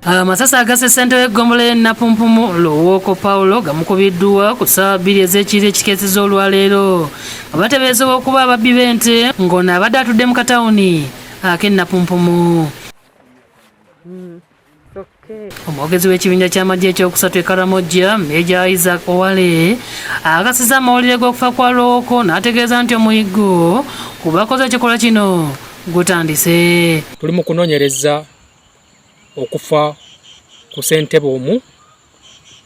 Amasasi agasse ssentebe w'eggombolola y'e Napumpumu Luwoko Paulo gamukubiddwa ku ssaawa bbiri ez'ekiro ekikeesezza olwaleero nga bateeberezebwa okuba ababbi b'ente ng'ono abadde atudde mu katawuni ak'e Napumpumu. Omwogezi w'ekibinja ky'amagye ekyokusatu e Karamoja, Meeja Isaac Owale akakasizza amawulire g'okufa kwa Lwoko n'ategeeza nti omuyiggo ku bakoze ekikolwa kino gutandise. Tuli mu kunoonyereza okufa ku ssentebe omu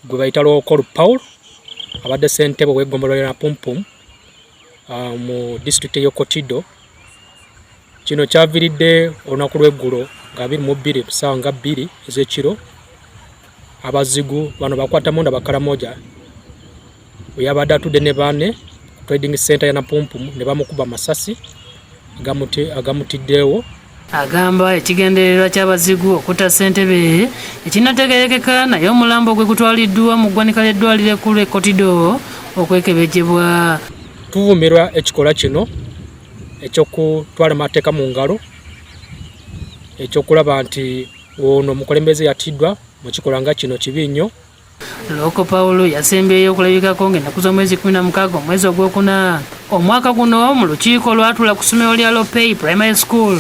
gwe bayita Lwokolu Paul abadde ssentebe ow'eggombolola ya Napumpum mu disitulikiti ey'e Kotido. Kino kyaviiridde olunaku lw'eggulo nga 22 ssaawa nga 2 ez'ekiro abazigu bano bakwata munda Bakaramoja bwe yabadde atudde ne banne ku trading center ya Napumpum ne bamukuba amasasi agamutiddewo. Agamba ekigendererwa ky'abazigu okutta ssentebe tekinnategeerekeka naye omulambo gwe gutwaliddwa mu ggwanika ly'eddwaliro ekkulu e Kotido okwekebejjebwa. Tuvumirwa ekikolwa kino eky'okutwala amateeka mu ngalo ekyokulaba nti ono omukulembeze yattiddwa mu kikolwa nga kino kibi nnyo. Loko Paulo yasembyeyo okulabikako ng'ennaku z'omwezi 16 omwezi ogwokuna omwaka guno mu lukiiko lwatula ku ssomero lya Lopei Primary School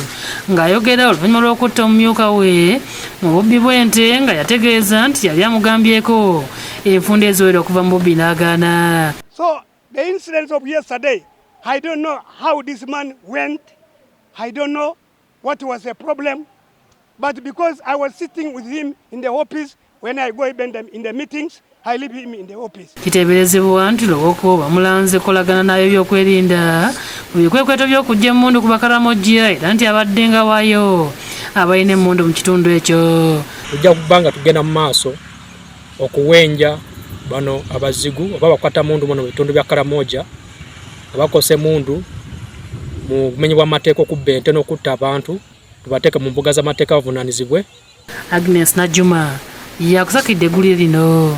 ng'ayogera oluvannyuma lw'okutta omumyuka we mu bubbi bw'ente nga yategeeza nti yali amugambyeko enfunda eziwera okuva mu bubbi n'agaana. So the incidents of yesterday, I don't know how this man went. I don't know what was the problem. But because I was sitting with him in the office, when I go even them in the meetings, I leave him in the office. Kiteeberezebwa nti Lowoko bamulanze kukolagana n'ab'ebyokwerinda mu bikwekweto by'okuggya emmundu ku Bakaramojja era nti abadde nga waayo abalina emmundu mu kitundu ekyo. Tujja kuba nga tugenda mu maaso okuwenja bano abazigu oba bakwata mundu muno mu bitundu bya Karamoja abakosa emundu mu bumenyi bw'amateeka okubba ente n'okutta abantu tubateeke mu mbuga z'amateeka bavunaanizibwe. Agnes Najjuma yakusakidde eggulire lino.